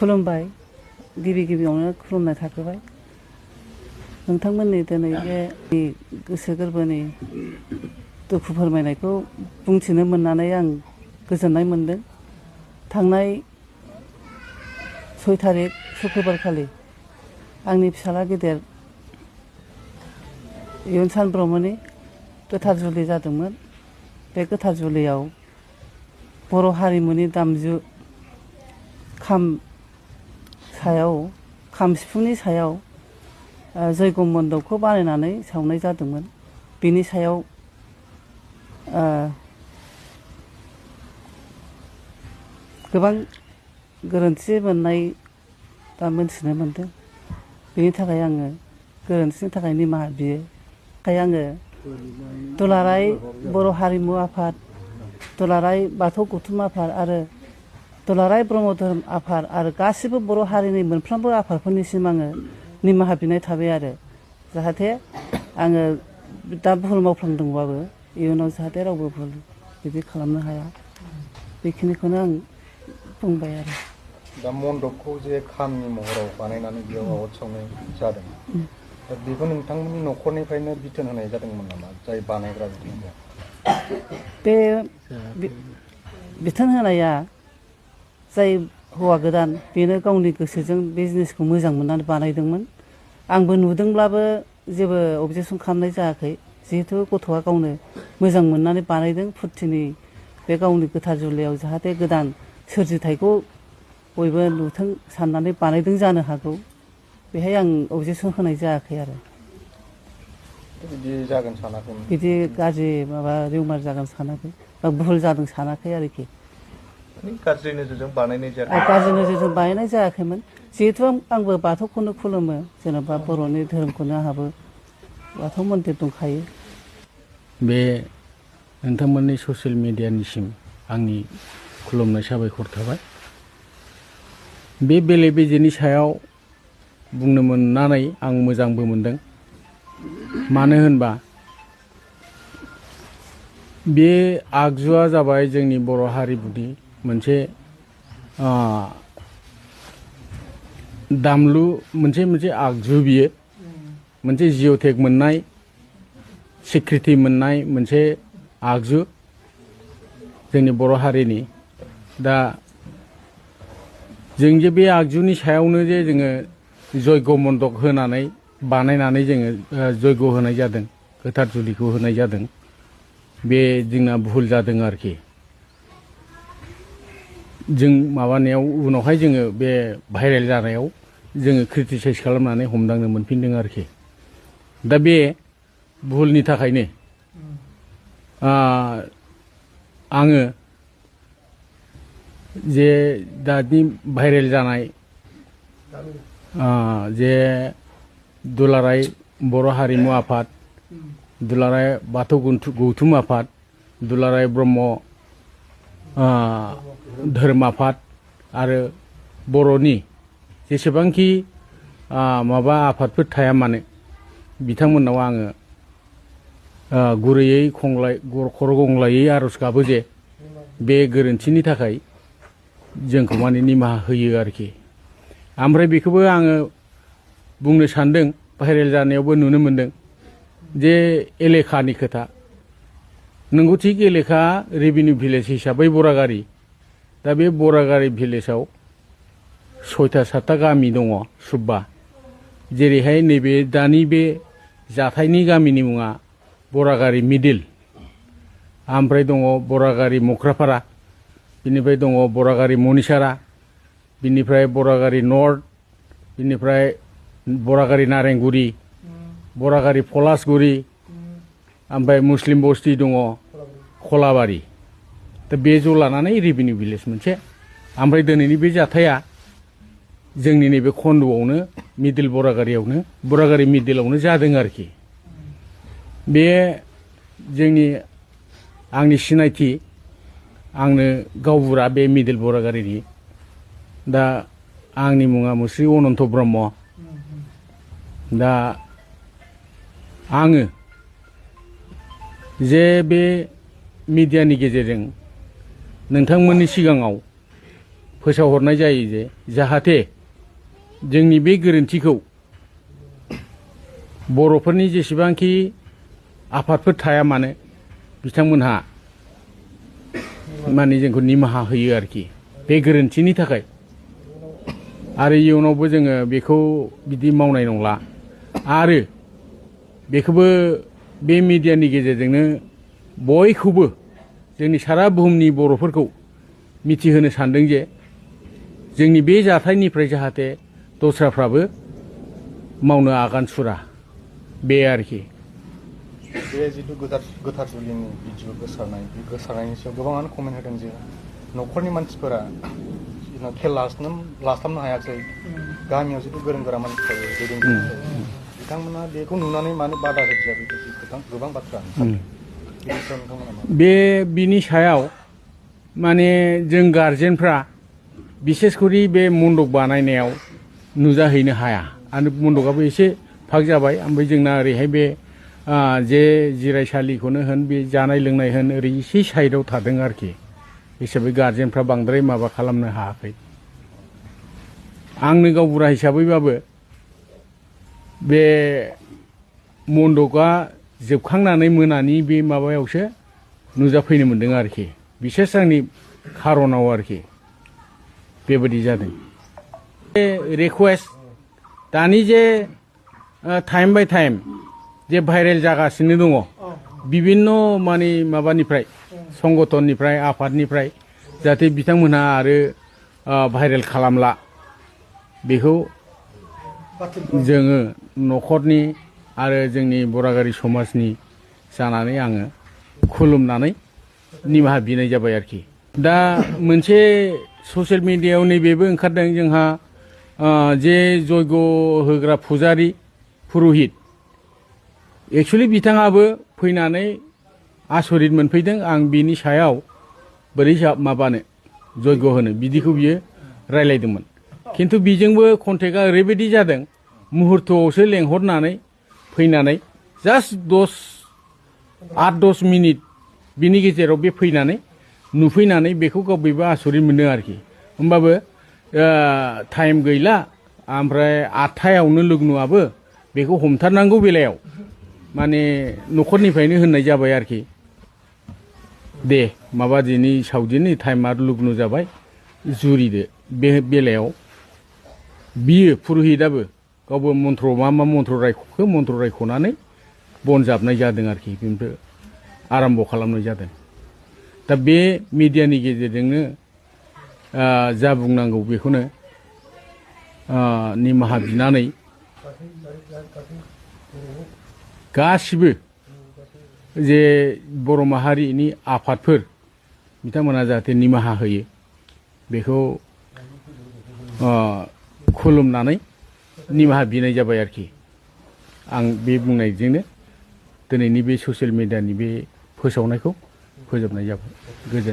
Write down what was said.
खुलुमबाय गिबि गिबियावनो खुलुमनाय थाग्रोबाय नोंथांमोननि दिनै बे गोसो गोरबोनि दुखु फोरमायनायखौ बुंथिनो मोननानै आं गोजोननाय मोनदों। थांनाय 6 थारिख शुक्रबार खालि आंनि फिसाला गेदेर इयुनसान ब्रह्मनि गोथार जुलि जादोंमोन। बे गोथार जुलियाव बर' हारिमुनि दामजु खाम सिफुंनि सायाव जयग' मन्दपखौ बानायनानै सावनाय जादोंमोन। बिनि सायाव गोबां गोरोन्थि मोननाय दा मोनथिनो मोनदों। बेनि थाखाय आङो गोरोन्थिनि थाखाय निमाहा बियो। आङो दुलाराय बर' हारिमु आफाद, दुलाराय बाथौ गौथुम आफाद आरो दुलाराय ब्रह्म धोरोम आफाद आरो गासिबो बर' हारिनि मोनफ्रोमबो आफादफोरनिसिम आङो निमाहा बिनाय थाबाय आरो जाहाथे आङो दा भुल मावफ्लांदोंबाबो इयुनाव जाहाथे रावबो भुल बिदि खालामनो हाया बेखिनिखौनो आं बुंबाय आरो। दा मन्दपखौ जे खामनि महराव बानायनानै बेयाव आवाथि सावनाय जादों, दा बेखौ नोंथांमोननि न'खरनिफ्रायनो बिथोन होनाय जादोंमोन नामा जाय बानायग्रा बिथांमोना? बे बिथोन होनाया जाय हौवा गोदान बेनो गावनि गोसोजों बे जिनिसखौ मोजां मोननानै बानायदोंमोन। आंबो नुदोंब्लाबो जेबो अबजेक्सन खालामनाय जायाखै। जिहेथु गथ'आ गावनो मोजां मोननानै बानायदों फुरथिनि बे गावनि गोथार जुलियाव जाहाथे गोदान सोरजिथायखौ बयबो नुथों साननानै बानायदों जानो हागौ। बेहाय आं अबजेक्सन होनाय जायाखै आरो। बिदि जागोन सानाखैमोन? बिदि गाज्रि माबा रिउमार जागोन सानाखै बा भुल जादों सानाखै आरोखि। गाज्रि नोजोरजों बानायनाय जायाखै? गाज्रि नोजोरजों बानायनाय जायाखैमोन। जिहेथु आंबो बाथौखौनो खुलुमो, जेनेबा बर'नि धोरोमखौनो आंहाबो बाथौ मन्दिर दंखायो। बे नोंथांमोननि ससियेल मिडियानिसिम आंनि खुलुमनाय साबायखर थाबाय। बे बेले बेजेनि सायाव बुंनो मोननानै आं मोजांबो मोनदों। मानो होनबा बे आगजुआ जाबाय जोंनि बर' हारिमुनि मोनसे दामलु मोनसे आगजु। बियो मोनसे जिअ'टेक मोननाय, सिक्रिटि मोननाय मोनसे आगजु जोंनि बर' हारिनि। दा जों जे बे आगजुनि सायावनो जे जोङो जयग' मन्दप होनानै बानायनानै जोङो जयग' होनाय जादों, गोथार जुलिखौ होनाय जादों, बे जोंना भुल जादों आरोखि। जों माबानायाव उनावहाय जोङो बे भाइरेल जानायाव जोङो क्रिटिसाइज खालामनानै हमदांनो मोनफिनदों आरोखि। दा बे भुलनि थाखायनो आङो जे दानि भाइरेल जानाय जे दुलाराय बर' हारिमु आफाद, दुलाराय बाथौ गौथुम आफाद, दुलाराय ब्रह्म धोरोम आफाद आरो बर'नि जेसेबांखि माबा आफादफोर थाया मानो बिथांमोननाव आङो गुरैयै खर' गंग्लायै आर'ज गाबो जे बे गोरोन्थिनि थाखाय जोंखौ माने निमाहा होयो आरोखि। ओमफ्राय बेखौबो आङो बुंनो सानदों, भाइरेल जानायावबो नुनो मोनदों जे एलेखानि खोथा। नंगौ थिग एलेखा रेभिनिउ भिलेज हिसाबै बरागारि। दा बे बरागारि भिलेजाव 6टा 7टा गामि दङ सुब्बा। जेरैहाय नैबे दानि बे जाथायनि गामिनि मुङा बरागारि मिडिल, ओमफ्राय दङ बरागारि मख्रापारा, बिनिफ्राय दङ बरागारि मनिसारा, बिनिफ्राय बरागारि नर्थ, बिनिफ्राय बरागारि नारेंगुरि, बरागारि पलासगुरि, ओमफ्राय मुस्लिम बस्ति दङ खलाबारि। दा बे ज' लानानै रेभिनिउ भिलेज मोनसे। ओमफ्राय दिनैनि बे जाथाया जोंनि नैबे खन्द'आवनो मिडिल बरागारियावनो, बरागारि मिडिलावनो जादों आरोखि। बे जोंनि आंनि सिनायथि, आंनो गावबुरा बे मिडिल बरागारिनि। दा आंनि मुङा मुस्रि अनन्त ब्रह्म। दा आङो जे बे मिडियानि गेजेरजों नोंथांमोननि सिगाङाव फोसावहरनाय जायो जे जाहाथे जोंनि बे गोरोन्थिखौ बर'फोरनि जेसेबांखि आफादफोर थाया मानो बिथांमोनहा माने जोंखौ निमाहा होयो आरोखि बे गोरोन्थिनि थाखाय आरो इयुनावबो जोङो बेखौ बिदि मावनाय नंला आरो बेखौबो बे मिडियानि गेजेरजोंनो बयखौबो जोंनि सारा बुहुमनि बर'फोरखौ मिथिहोनो सानदों जे जोंनि बे जाथायनिफ्राय जाहाथे दस्राफ्राबो मावनो आगान सुरा बे आरोखि बे जिथु गोथार जुलिनि भिडिअ गोसारनाय बे गोसारनायनि सायाव गोबाङानो कमेन्ट होदों जे न'खरनि मानसिफोरा खेल लास्लाबनो हायाखै गामियाव जिथु गोरों गोरा मानसि थायो दैदेनगिरि थायो बिथांमोना बेखौ नुनानै मानो बादा होदिया बेबायदि गोबां बाथ्रा बे बिनि सायाव माने जों गारजेनफ्रा बिसेसकरि बे मन्दप बानायनायाव नुजाहैनो हाया आरो मन्दपआबो एसे फाग जाबाय ओमफ्राय जोंना ओरैहाय बे जे जिरायसालिखौनो होन बे जानाय लोंनाय होन ओरै एसे साइडआव थादों आरोखि हिसाबै गारजेनफ्रा बांद्राय माबा खालामनो हायाखै आंनो गावबुरा हिसाबैबाबो बे मन्दपआ जोबखांनानै मोनानि बे माबायावसो नुजाफैनो मोन्दों आरोखि बिसेस आंनि खारनाव आरोखि बेबायदि जादों रिकुवेस्ट दानि जे टाइम बाय टाइम जे भाइरेल जागासिनो दङ बिभिन्न माने माबानिफ्राय संगठननिफ्राय आफादनिफ्राय जाहाथे बिथांमोनहा आरो भाइरेल खालामला बेखौ जोङो न'खरनि आरो जोंनि बरागारि समाजनि जानानै आङो खुलुमनानै निमाहा बिनाय जाबाय आरोखि दा मोनसे ससियेल मिडियायाव नैबेबो ओंखारदों जोंहा जे जयग होग्रा फुजारि पुरहित एक्सुवेलि बिथाङाबो फैनानै आसरित मोनफैदों आं बिनि सायाव बोरै माबानो जयग होनो बिदिखौ बियो रायलायदोंमोन खिन्थु बिजोंबो कन्टेक्टआ ओरैबायदि जादों मुहुर्तआवसो लेंहरनानै फैनानै जास्ट 8-10 मिनिट बिनि गेजेराव बे फैनानै नुफैनानै बेखौ गावबो आसरित मोनदों आरोखि होमबाबो टाइम गैला ओमफ्राय 8थायावनो लोगनुआबो बेखौ हमथारनांगौ बेलायाव माने न'खरनिफ्रायनो होननाय जाबाय आरोखि दे माबा दिनै सावदिनि टाइमा लुग्नु जाबाय जुरिदो बे बेलायाव बियो पुरहितआबो गावबो मन्त्र मा मन्त्र रायख'खो मन्त्र रायख'नानै बन जाबनाय जादों आरोखि बेनिफ्राय आराम्भ खालामनाय जादों दा बे मिडियानि गेजेरजोंनो जा बुंनांगौ बेखौनो निमाहा बिनानै गासिबो जे बर' माहारिनि आफादफोर बिथांमोना जाहाथे निमाहा होयो बेखौ खुलुमनानै निमाहा बिनाय जाबाय आरोखि आं बे बुंनायजोंनो दिनैनि बे ससियेल मिडियानि बे फोसावनायखौ फोजोबनाय जाबाय गोजोन